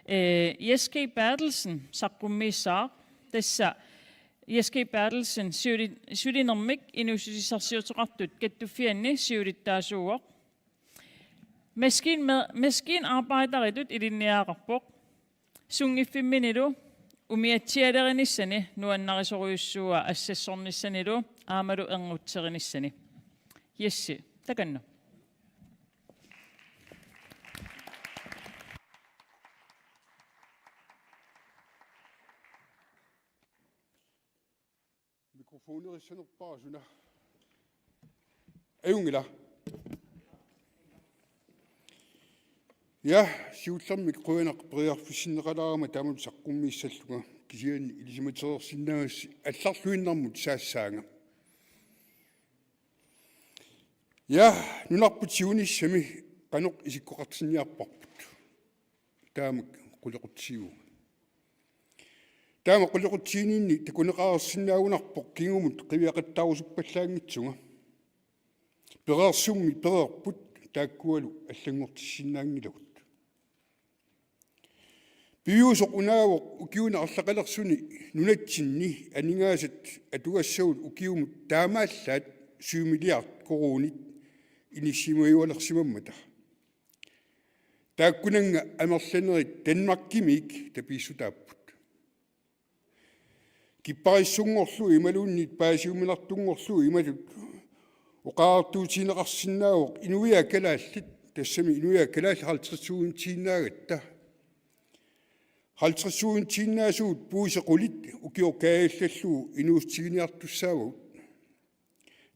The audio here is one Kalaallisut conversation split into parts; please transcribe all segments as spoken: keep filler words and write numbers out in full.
Ee, Jess G. Berthelsen saqqummiissaaq, tassa Jess G. Berthelsen siuli-, sulinermik inuussutissarsiuteqartut kattuffianni siulittaasuuvoq. Maskin-, maskinarbejderitut ilinniagaqarpoq. Sunngiffimminnilu umiatsialerinissani nuannarisorujussuua assassornissanilu aammalu ernutseqqinnissani. Jessi, takanna. Mikrofonerissanerpara suna. Ajunngilaq. Ja, siullermik qujanaq periarfissinneqalaarama taamatut saqqummiissallunga, kisianni ilisimatereersinnaagassi allarluinnarmut saassaanga. Ja, nunarput siunissami qanoq isikkoqartinniarparput. Taamak qulequtsiuvoq. Taama qulequtsiininni takuneqareersinnaagunarpoq kingumut qiviaqattaarusuppallanngitsunga. Pereersummi pereerput taakkualu allanngortissinnaanngilagut. Piviusoq unaavoq ukiuni arlaqalersuni nunatsinni aningaasat atugassavut ukiumut taamaallaat syv milliard koruunit inissisimajualersimammata. Taakkunannga amerlanerit Danmarkimiit tapiissutaapput. Kipparissunngorlugu imaluunniit paasiuminartunngorlugu imatut oqariartuutigineqarsinnaavoq inuiaat kalaallit, tassami inuiaat kalaallit halvtredstusindiinnaagatta. Halvtredstusindiinnaasugut puisit qulit ukioq kaajallallugu inuussutiginiartussaavagut.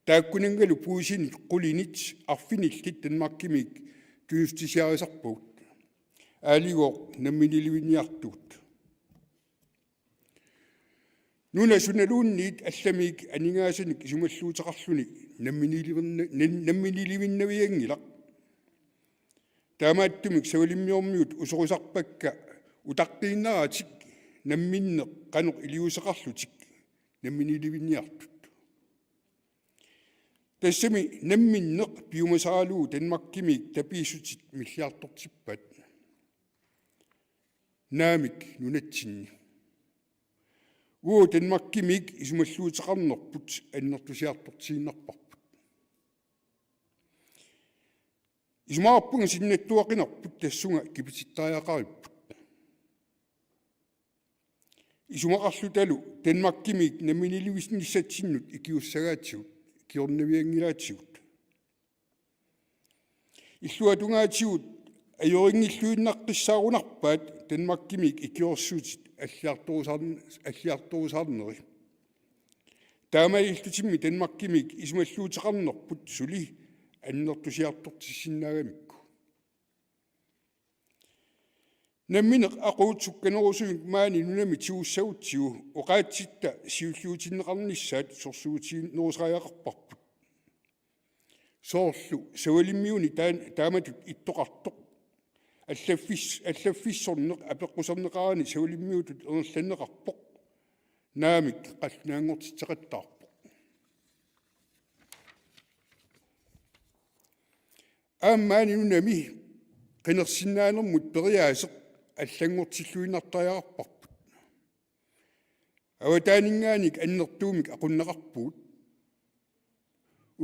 Taakkunanngalu puisinit qulinit arfinillit Danmarkimiit tunissutisiarisarpagut. Aaligooq namminiilivinniartugut. Nuna sunaluunniit allamiit aningaasanik isumalluuteqarluni namminiilivinna-, nan-, namminiilivinnavianngilaq. Taamaattumik savalimmiormiut usorisarpakka utaqqiinnaratik namminneq qanoq iliuuseqarlutik namminiilivinniartut. Tassami namminneq piumasaralugu Danmarkimiit tapiissutit milliartortippaat. Naamik nunatsinni. Uagut Danmarkimiit isumalluuteqarnerput annertusiartortiinnarparput. Isumaqarpunga sinnattuaqinerput tassunga kipitittariaqaripput. Isumaqarlutalu Danmarkimiit namminiilivinnissatsinnut ikiussagaatigut, ikiornavianngilaatigut. Illuatungaatigut ajorinngilluinnartussaarunarpaat Danmarkimiit ikiorsuutit alliartorusaarn-, alliartorusaarneri. Taamaalillutimmi Danmarkimiit isumalluuteqarnerput suli annertusiartortissinnaagamikku. Nammineq aqut sukkanerusumik maani nunami tigussagutsigu oqaatsitta siulliutinneqarnissaat sorsuutiginerusariaqarparput. Soorlu savalimmiuni taan-, taamatut ittoqartoq. Allaffis-, allaffissorneq apeqquserneqarani savalimmiutut ingerlanneqarpoq. Naamik qallunaanngortitseqattaarpoq. Aamma maani nunami qinersinnaanermut periaaseq allanngortilluinnartariaqarparput. Avataaninngaanniit annertuumik aqunneqarpugut.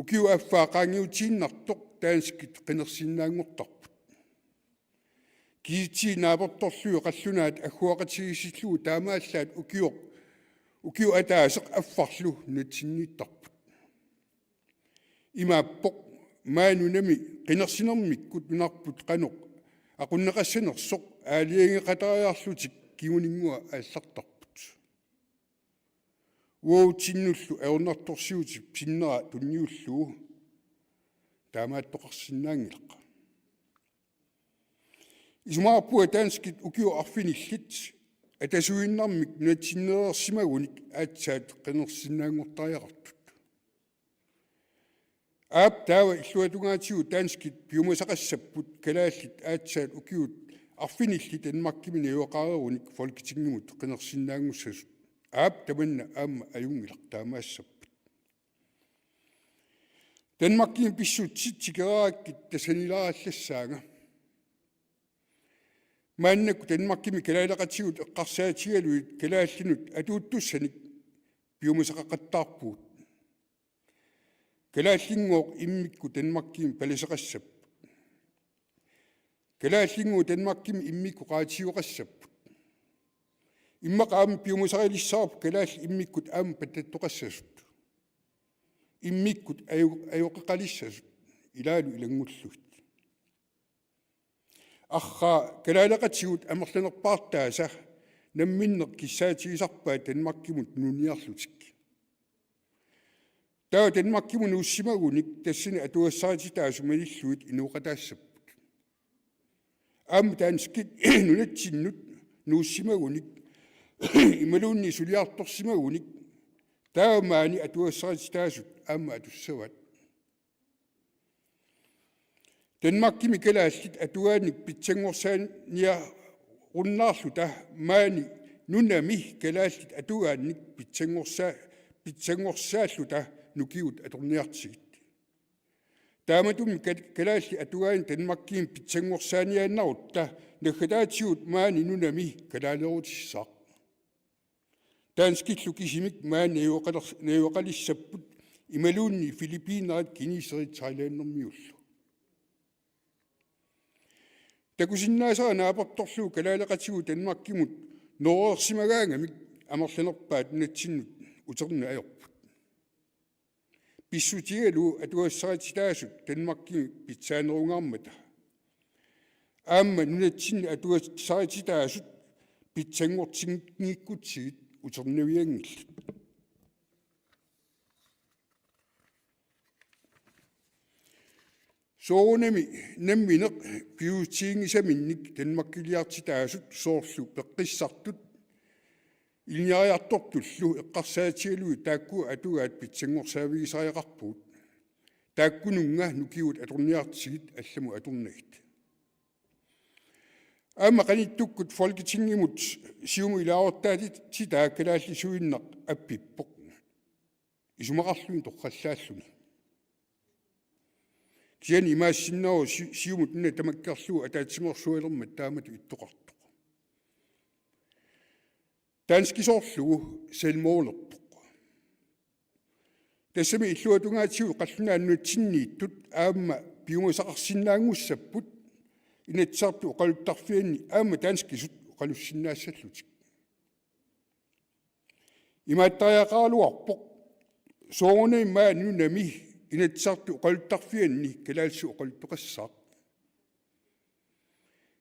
Ukiup affaa qaangiutiinnartoq danskit qinersinnaanngortarput. Kisitsisit naapertorlugit qallunaat agguaqatigiissillugu taamaallaat ukioq, ukioq ataaseq affarlu nunatsinniittarput. Imaappoq maani nunami qinersinermikkut nunarput qanoq aqunneqassanersoq aalajangeqatariarlutik kinguninngua aallartarput. Uagutsinnullu ajornartorsiutip sinnera tunniullugu taamaattoqarsinnaanngilaq. Isumaqarpunga danskit ukiut arfinillit atasuinnarmik nunatsinnereersimagunik aatsaat qinersinnaanngortariaqartut. Aap, taava illuatungaatigut danskit piumasaqassapput kalaallit aatsaat ukiut arfinillit Danmarkimi najugaqareerunik Folketingimut qinersinnaanngussasut. Aap, tamanna aamma ajunngilaq, taamaassapput. Danmarkimi pissutsit tikeraarakkit tassaniilaarallassaanga. Maannakkut Danmarkimi kalaaleqatigut eqqarsaatigalugit kalaallinut atuuttussanik piumasaqaqattaarpugut. Kalaallinngooq immikkut Danmarkimi palaseqassapput. Kalaallinngooq Danmarkimi immikkut qaatigoqassapput. Immaqa aamma piumasarilissavarput kalaallit immikkut aamma pattattoqassasut. Immikkut ajo-, ajoqeqalissasut ilaalu ilanngullugit. Arraa kalaaleqatigut amerlanerpaartaasa namminneq kissaatigisarpaat Danmarkimut nuniniarlutik. Taava Danmarkimut nuussimagunik tassani atugassarititaasut malillugit inooqataassapput. Aamma danskit nunatsinnut nuussimagunik imaluunniit suliartorsimagunik taava maani atugassarititaasut aamma atussavaat. Danmarkimi kalaallit atugaannik pitsanngorsaaniarunnaarluta maani nunami kalaallit atugaannik pitsanngorsa-, pitsanngorsaalluta nukigut atorniartigit. Taamatummi kal-, kalaallit atugaannik Danmarkimi pitsanngorsaaniaannarutta naggataatigut maani nunami kalaaleerutissaaq. Danskillu kisimik maani najugaqaler-, najugaqalissapput imaluunniit filipiinerit, kineserit, thailandermiullu. Takusinnaasara naapertorlugu kalaaleqatigut Danmarkimut noorersimagaangamik amerlanerpaat nunatsinnut uterneq ajorput. Pissutigalugu atugassarititaasut Danmarkimi pitsaanerungaarmata aamma nunatsinni atugassarititaasut pitsanngortinngikkutsigit uternavianngillat. Soorunami nammineq piussutiginngisaminnik Danmarkiliartitaasut soorlu peqqissartut ilinniariartortullu eqqarsaatigalugit taakku atugaat pitsanngorsaavigisariaqarpugut. Taakkununnga nukigut atorniartigit allamut atornagit. Aamma qanittukkut Folketingimut Siumut ilaasortaatitaa kalaallisuinnaq appippoq. Isumaqarluni torrallaalluni. Kisianni imaassinnaavoq Si-, Siumut una tamakkerlugu ataatsimeersualermat taamatut ittoqartoq. Danskisoorlugu selvmorderpoq. Tassami illuatungaatigut qallunaat nunatsinniittut aamma piumasaqarsinnaanngussapput Inatsisartut oqaluttarfianni aamma danskisut oqalussinnaassallutik. Imaattariaqaraluarpoq soorunami maani nunami Inatsisartut oqaluttarfianni kalaallisut oqaluttoqassaaq.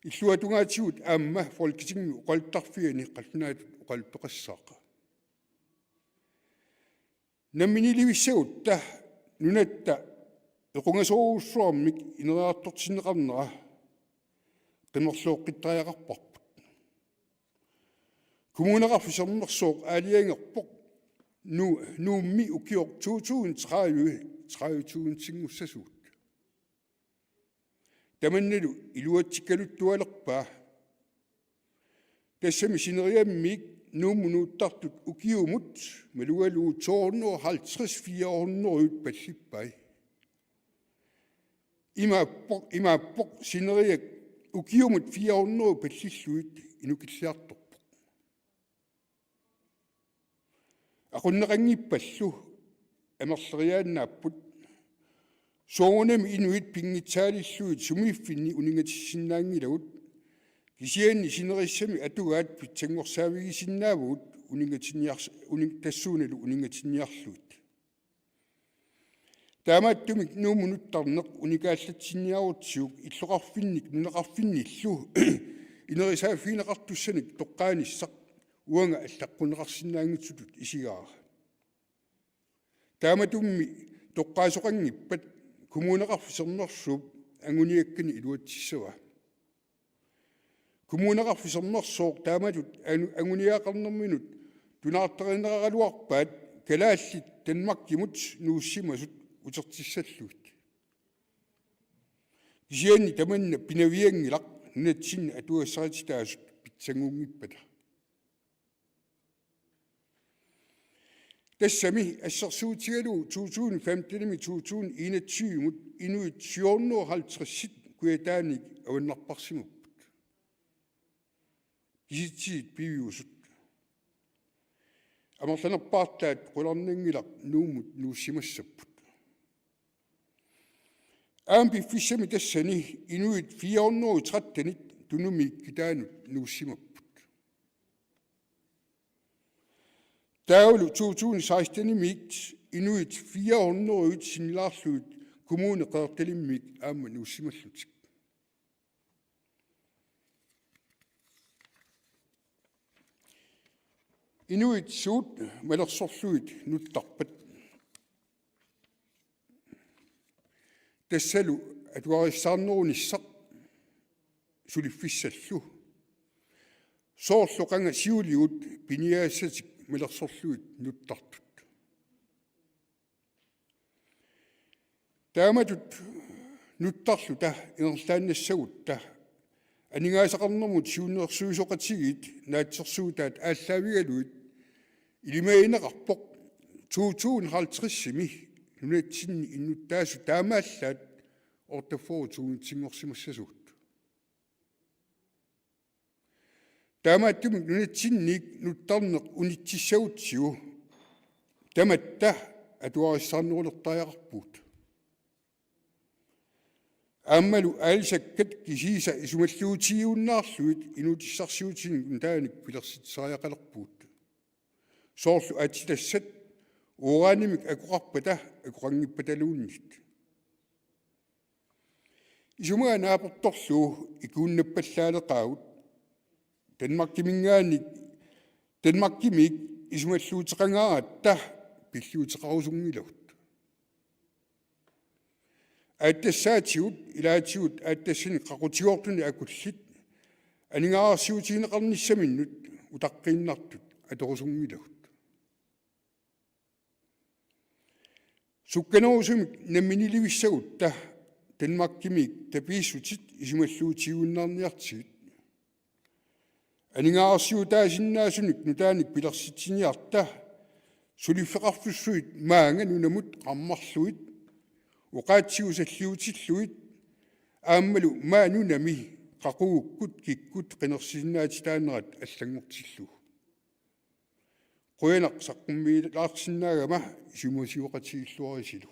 Illuatungaatigut aamma Folketingimi oqaluttarfianni qallunaatut oqaluttoqassaaq. Namminilivissagutta nunatta equngasoorujussuarmik ineriartortinneqarnera qimerlooqqittariaqarparput. Kommuneqarfik Sermersooq aalajangerpoq Nu-, Nuummi ukioq to tusind tredive, tredive tusindinngussaasugut. Tamannalu iluatsikkaluttualerpaa. Tassami sineriammiit Nuummut nuuttartut ukiumut malugalugu to hundrede og halvtreds, fire hundrede pallippai. Imaappoq, imaappoq sineriak ukiumut fire hundrede pallillugit inukilliartorpoq. Aqunneqanngippallu amerleriaannaapput. Soorunami inuit pinngitsaalillugit sumiiffinni uninngatissinnaanngilagut. Kisianni sinerissami atugaat pitsanngorsaavigisinnaavagut uninngatiniars-, unin-, tassuunalu uninngatinniarlugit. Taamaattumik Nuummut nuttarneq unikaallatsinniarutsigu illoqarfinnik nunaqarfinnillu inerisaaffigineqartussanik toqqaanissaq uanga allaqqunneqarsinnaanngitsutut isigaara. Taamatummi toqqaasoqanngippat Kommuneqarfik Sermersuup anguniakkani iluatsissavaa. Kommuneqarfik Sermersooq taamatut anu-, anguniagaqarnerminut tunaartarineraraluarpaat kalaallit Danmarkimut nuussimasut utertissallugit. Kisianni tamanna pinavianngilaq nunatsinni atugassarititaasut pitsanngunngippata. Tassami assersuutigalugu to tusind femtenimi to tusind enogtyvemut inuit syv hundrede og halvtreds kujataaniit avannarparsimapput. Kisitsisit piviusut. Amerlanerpaartaat qularnanngilaq Nuummut nuussimassapput. Aamma piffissami tassani inuit fire hundrede og tretten-it Tunumiit kitaanut nuussimapput. Taavalu to tusind seksten-imiit inuit fire hundrede sinnilaarlugit Kommune Qeqertalimmiit aamma nuussimallutik. Inuit suut malersorlugit nuttarpat? Tassalu atugarissaarnerunissaq suliffissallu. Soorlu qanga siuligut piniagassatik malersorlugit nuttartut. Taamatut nuttarluta ingerlaannassagutta aningaasaqarnermut siunnersuisoqatigiit naatsorsuutaat aallaavigalugit ilimagineqarpoq to tusind halvtreds-imi nunatsinni innuttaasut taamaallaat otteogfyrre tusindinngorsimassasugut. Taamaattumik nunatsinniit nuttarneq unitsissagutsigu tamatta atugarissaarnerulertariaqarpugut. Aammalu aalisakkat kisiisa isumalluutigiunnaarlugit inuutissarsiutinut nutaanik pilersitsisariaqalerpugut. Soorlu aatsitassat uranimik akoqarpata akoqanngippataluunniit. Isumaga naapertorlugu ikuunnappallaaleqaagut. Danmarkiminngaanniit, Danmarkimiit isumalluuteqangaaratta pilliuteqarusunngilagut. Aatsitassatigut ilaatigut aatsitassanik qaqutigoortunik akullit aningaasarsiutigineqarnissaminnut utaqqiinnartut atorusunngilagut. Sukkanerusumik namminilivissagutta Danmarkimiit tapiissutit isumalluutigiunnaarniartigit. Aningaasarsiutaasinnaasunik nutaanik pilersitsiniarta suliffeqarfissuit maanga nunamut qarmarlugit, oqaatsigut salliutillugit aammalu maani nunami qaqugukkut kikkut qinersisinnaatitaanerat allanngortillugu. Qujanaq saqqummiilaarsinnaagama isumasioqatigiilluarisilu.